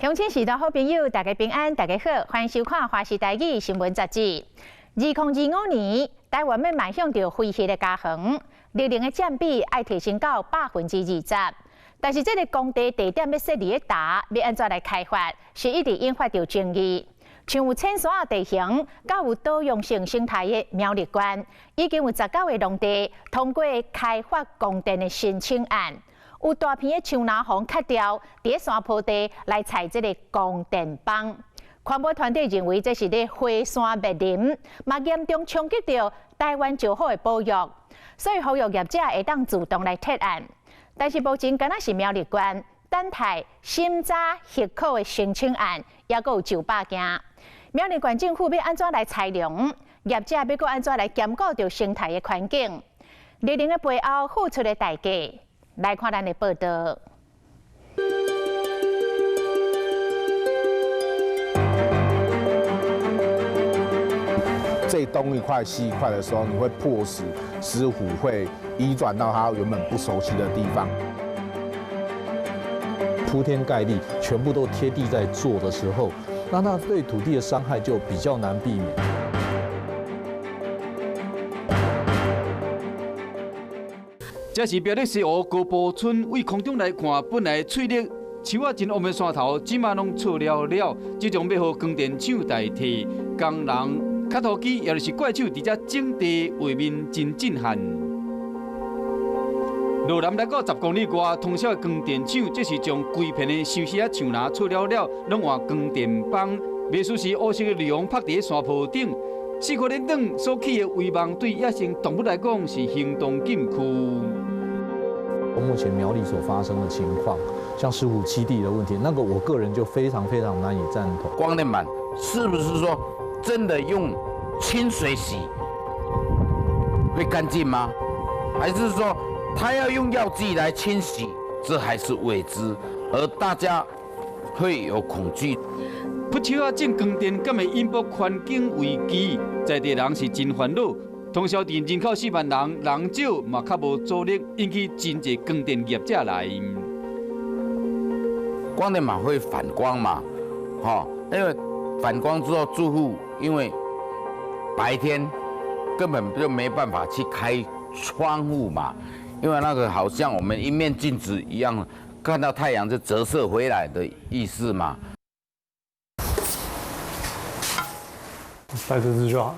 鄉親序大好朋友，大家平安，大家好，歡迎收看《華視台語新聞雜誌》。2025年，台灣欲邁向著非核的家園，綠能的佔比愛提升到20%。但是這个工地地點欲設佇咧佗，欲按怎來開發，是一直引發著爭議。像有淺山仔地形，佮有多樣性生態的苗栗縣，已經有19個農地通過開發光電的申請案。有大片的樹林予砍掉，佇咧山坡地來採這个光電板。環保團體認為這是咧毀山滅林，嘛嚴重衝擊著台灣石虎的保育，所以呼籲業者會當主動來提案。但是目前敢若是苗栗縣等待審查核可的申請案，猶閣有900件。苗栗縣政府欲按怎來裁量？業者欲閣按怎來兼顧著生態的環境？綠能的背後付出的代價？來看咱的報道。這東一塊西一塊的時候，你會迫使獅虎會移轉到它原本不熟悉的地方。鋪天蓋地，全部都貼地在做的時候，那它對土地的傷害就比較難避免。這是苗栗西湖高埔村，對空中來看，本來翠綠、樹仔真旺的山頭，這馬攏錯了了。這種欲予光電廠代替，工人、磕土機，抑就是怪手佇遮整地，畫面真震撼。路南來到10公里外，通霄的光電廠，這是將規片的相思仔樹林錯了了，攏換光電板。袂輸是烏色的濾網拍佇山坡頂，四箍連轉所起的圍網，對野生動物來講是形同禁區。目前苗栗所發生的情況，像獅虎棲地的問題，那個我個人就非常非常難以贊同。光電板是不是說真的用清水洗會乾淨嗎？還是說他要用藥劑來清洗？這還是未知，而大家會有恐懼。噗樹仔種光電，敢會引爆環境危機？在地人是真煩惱。通霄鎮人口4萬人，人少嘛較無阻力，引起真濟光電業者來。光電板會反光嘛？吼，因為反光之後，住戶因為白天根本就沒辦法去開窗戶嘛，因為那個好像我們一面鏡子一樣，看到太陽就折射回來的意思嘛。帶這隻就好。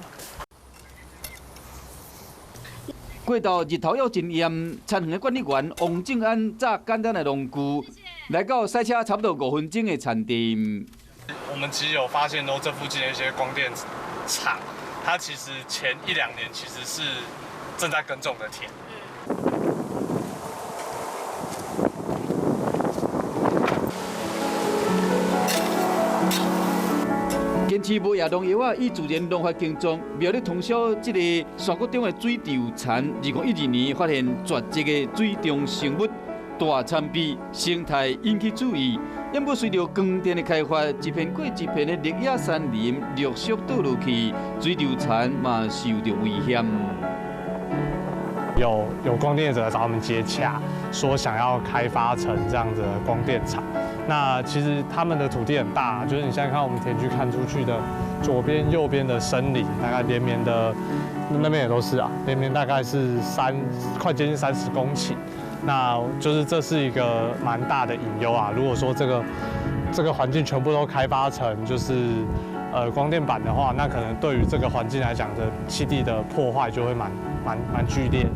過晝日頭猶真炎，田園的管理員王正安紮簡單的農具，來到賽車差不多5分鐘的田地。我們其實有發現，說這附近的一些光電廠，它其實前一兩年其實是正在耕種的田。堅持無藥農藥仔，以自然農法耕種。苗栗通霄這個山谷中的水稻田，2012年發現絕跡的水中生物大田鱉，生態引起注意。不過隨著光電的開發，一片過一片的綠野山林陸續倒落去，水稻田嘛受著危險。有光電業者來找我們接洽，說想要開發成這樣子的光電廠。那其實他們的土地很大，就是你現在看我們田區看出去的左邊、右邊的森林，大概連綿的那邊也都是啊，連綿大概是快接近30公頃。那就是這是一個蠻大的隱憂啊。如果說這個環境全部都開發成就是光電板的話，那可能對於這個環境來講的棲地的破壞就會蠻劇烈的。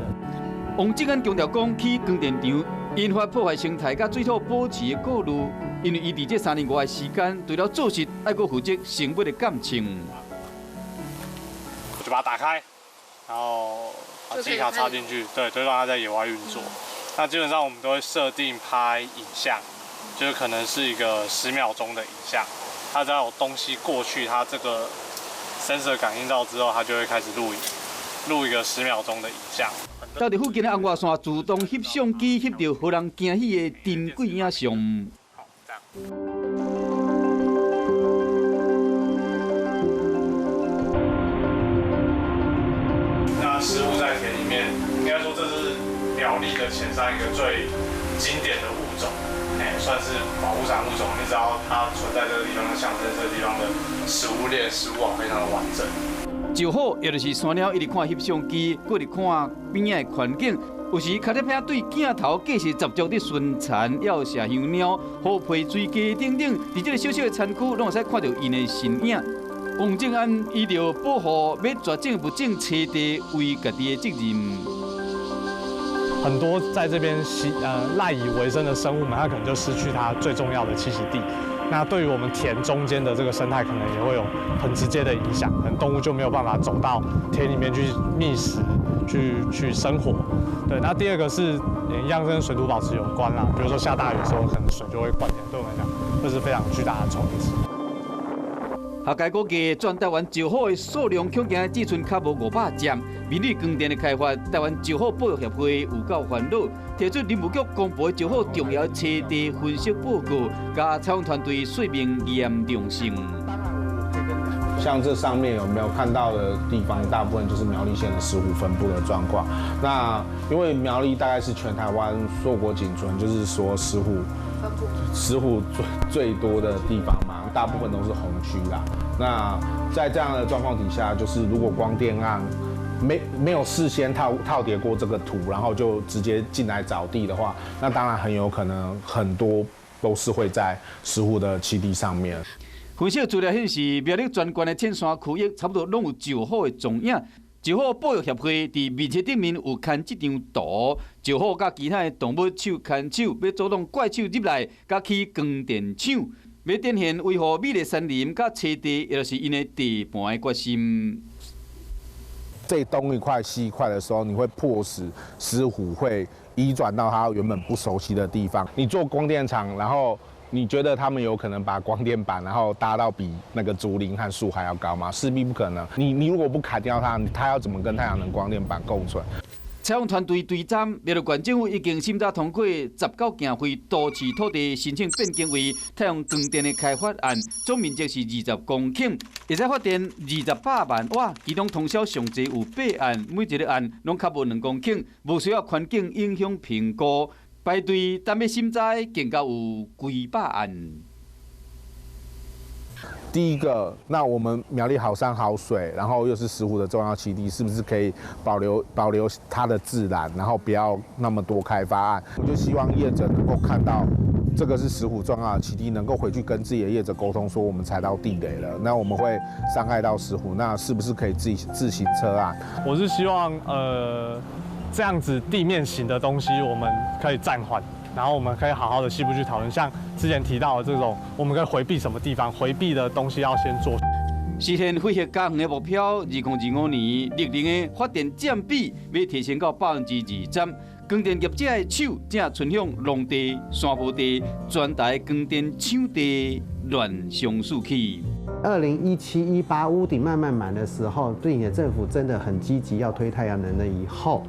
王正安強調講，起光電廠引發破壞生態佮水土保持的顧慮，因為伊佇這3年外的時間，除了做實，愛閣負責生物的監測。我就把它打開，然後把記憶卡插進去，對，就讓它在野外運作。那基本上我們都會設定拍影像，就是可能是一個10秒鐘的影像，它只要有東西過去，它這個 sensor 感應到之後，它就會開始錄影，錄一個10秒鐘的影像。到佇附近的紅外線自動翕相機翕著予人驚喜的珍貴影像。好，這樣。那食物在田裡面，應該說這是苗栗的淺山一個最經典的物種，哎，算是保護傘物種，你只要它存在這個地方，象徵這個地方的食物鏈、食物網非常的完整。石虎也就是山貓，一直看翕相機，閣佇看邊仔的環境。有時跤踏片對鏡頭繼續執著佇巡田，猶有麝香貓、虎皮水雞等等，佇這个小小的田區，攏會使看著𪜶的身影。王正安以著保護欲絕種物種棲地為家己的責任。很多在這邊賴以為生的生物們，它可能就失去它最重要的棲息地。那對於我們田中間的這個生態，可能也會有很直接的影響。可能動物就沒有辦法走到田裡面去覓食、去生活。對，那第二個是也一樣跟水土保持有關啦。比如說下大雨的時候，可能水就會灌進來，對我們來講會是非常巨大的衝擊。學界估計，全台灣石虎的數量恐驚只賰較無500隻。面對光電的開發，台灣石虎保育協會有夠煩惱，提出林務局公布石虎重要棲地分析報告，佮採訪團隊說明嚴重性。像這上面有沒有看到的地方，大部分就是苗栗縣的石虎分布的狀況。那因為苗栗大概是全台灣碩果僅存，就是說石虎最多的地方嘛，大部分都是紅區啦。那在這樣的狀況底下，就是如果光電案沒有事先套疊過這個圖，然後就直接進來找地的話，那當然很有可能很多都是會在石虎的棲地上面。分析資料顯示，苗栗全縣的淺山區域差不多攏有石虎的蹤影。石虎保育協會佇面冊頂面有刊這張圖，石虎佮其他的動物手牽手，欲阻擋怪手入來，佮起光電廠，欲展現維護美麗山林佮棲地，也就是𪜶的地盤的決心。這東一塊西一塊的時候，你會迫使石虎會移轉到它原本不熟悉的地方。你做光電廠，然後你覺得他們有可能把光電板然後搭到比那個竹林和樹還要高嗎？勢必不可能。你如果不砍掉它，它要怎麼跟太陽能光電板共存？採訪團隊追蹤，苗栗縣政府已經審查通過19件非都市土地申請變更為太陽光電的開發案，總面積是20公頃，會使發電20百萬瓦，其中通霄上濟有8案，每一个案攏較無2公頃，無需要環境影響評估，排隊等欲審查的更加有幾百案。第一個，那我們苗栗好山好水，然後又是石虎的重要棲地，是不是可以保留它的自然，然後不要那麼多開發案？我就希望業者能夠看到這個是石虎重要的棲地，能夠回去跟自己的業者溝通，說我們踩到地雷了，那我們會傷害到石虎，那是不是可以自行撤案？我是希望，這樣子地面型的東西我們可以暫緩。然後我們可以好好的細部去討論，像之前提到的這種，我們可以迴避什麼地方，迴避的東西要先做。實現非核家園的目標，2025年綠能的發電佔比欲提升到20%。光電業者的手正伸向農地、山坡地，全台光電搶地亂相四起。 2017、18屋頂慢慢滿的時候，並且政府真的很積極要推太陽能了以後。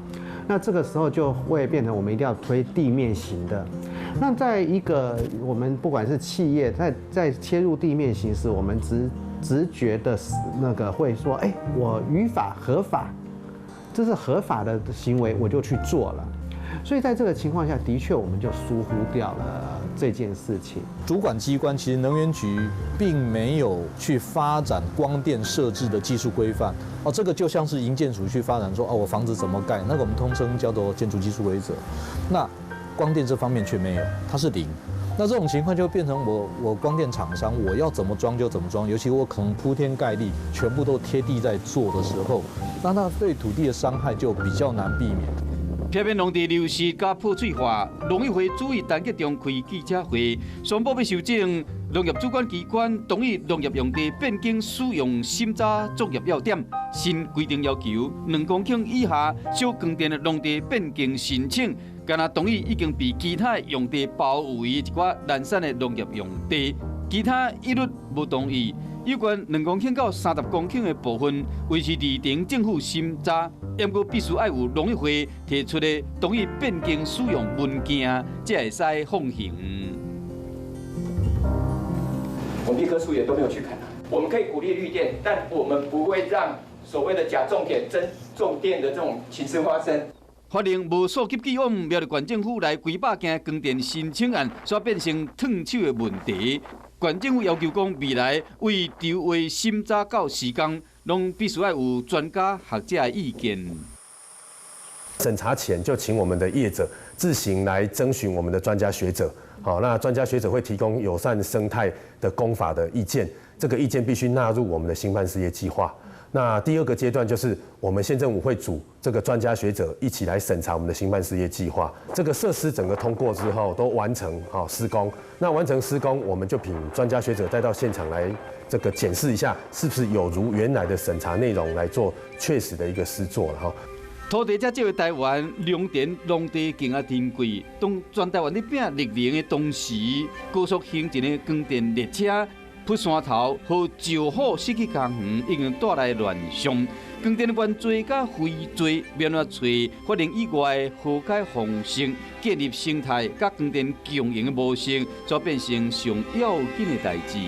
那這個時候就會變成我們一定要推地面型的。那在一個我們不管是企業在切入地面型時，我們直覺的那個會說，哎，我於法合法，這是合法的行為，我就去做了。所以在這個情況下，的確我們就疏忽掉了這件事情。主管機關其實能源局並沒有去發展光電設置的技術規範。哦，這個就像是營建署去發展說，哦，我房子怎麼蓋，那個我們通稱叫做建築技術規則。那光電這方面卻沒有，它是零。那這種情況就變成我光電廠商我要怎麼裝就怎麼裝，尤其我可能鋪天蓋地全部都貼地在做的時候，那對土地的傷害就比較難避免。避免農地流失佮破碎化，農委會主委陳吉仲開記者會，宣布欲修正農業主管機關同意農業用地變更使用審查作業要點。新規定要求，2公頃以下小光電的農地變更申請，干焦同意已經被其他用地包圍一寡零散的農業用地，其他一律無同意。有關2公頃到30公頃的部分，維持佇等政府審查，毋過必須愛有農委會提出的同意變更使用文件，才會使放行。我們一棵樹也都沒有去砍。我們可以鼓勵綠電，但我們不會讓所謂的假種田真種電的這種情勢發生。發現無溯及既往，苗栗縣政府來幾百件光電申請案，煞變成燙手的問題。縣政府要求講，未來為籌劃審查到施工，攏必須愛有專家學者的意見。審查前就請我們的業者自行來徵詢我們的專家學者，好，那專家學者會提供友善生態的工法的意見，這個意見必須納入我們的興辦事業計劃。那第二個階段就是我們縣政府會組這個專家學者一起來審查我們的興辦事業計劃。這個設施整個通過之後都完成好施工，那完成施工，我們就請專家學者再到現場來這個檢視一下，是不是有如原來的審查內容來做確實的一個施作了哈。土地遮少的台灣，農田農地更加珍貴。當全台灣咧拼綠能的同時，高速行進的光電列車，浡山頭和石虎失去家園，已經帶來亂象。光電原罪佮非罪，欲按怎揣法令以外的和解方式，建立生態佮光電共贏的模式，就變成上要緊的代誌。